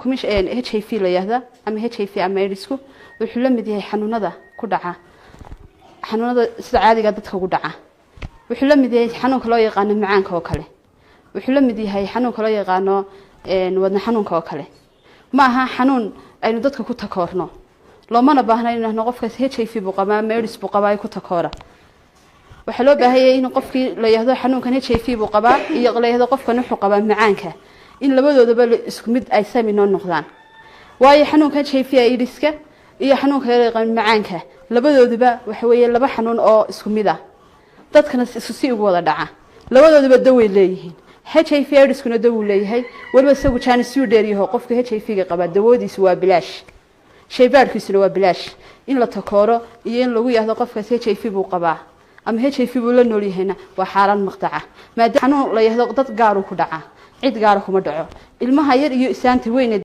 HIV la yahda ama HIV ama AIDS-ku wuxuu la mid yahay xanuunada ku dhaca, xanuunada sida caadiga dadka ugu dhaca. Wuxuu la mid yahay xanuunka loo yaqaano macaanka oo kale, wuxuu la mid yahay xanuunka loo yaqaano wadna xanuunka oo kale. Ma aha xanuun aynu dadka ku takoorno, loomana baahna in nahno qofkaas HIV buu qabaa ama AIDS buu qabaa ay ku takoora. Waxaa loo baahanyay in qofkii la yahdo xanuunkan HIV buu qabaa iyo la yahdo qofkan wuxuu qabaa macaanka, in labadoodaba isku mid ay sami noo noqdaan, waayo xanuunka HIV AIDS-ka iyo xanuunka loo yaqaan macaanka labadooduba waxa weeye laba xanuun oo isku mid ah, dadkana isku si ugu wada dhaca. Labadooduba daway leeyihiin. HIV AIDS-kuna dawuu leeyahay, weliba isagu jaanisuu dheeryaho. Qofka HIV-ga qabaa dawoodiisu waa bilaash, shaybaadhkiisuna waa bilaash. In la takooro iyo in lagu yahdo qofkaas HIV buu qabaa ama HIV buu la nool yahayna waa xaaraan maqtaca, maadaama xanuun la yahdo dad gaaruu ku dhacaa, cid gaara kuma dhaco, ilmaha yar iyo isaanta weyne.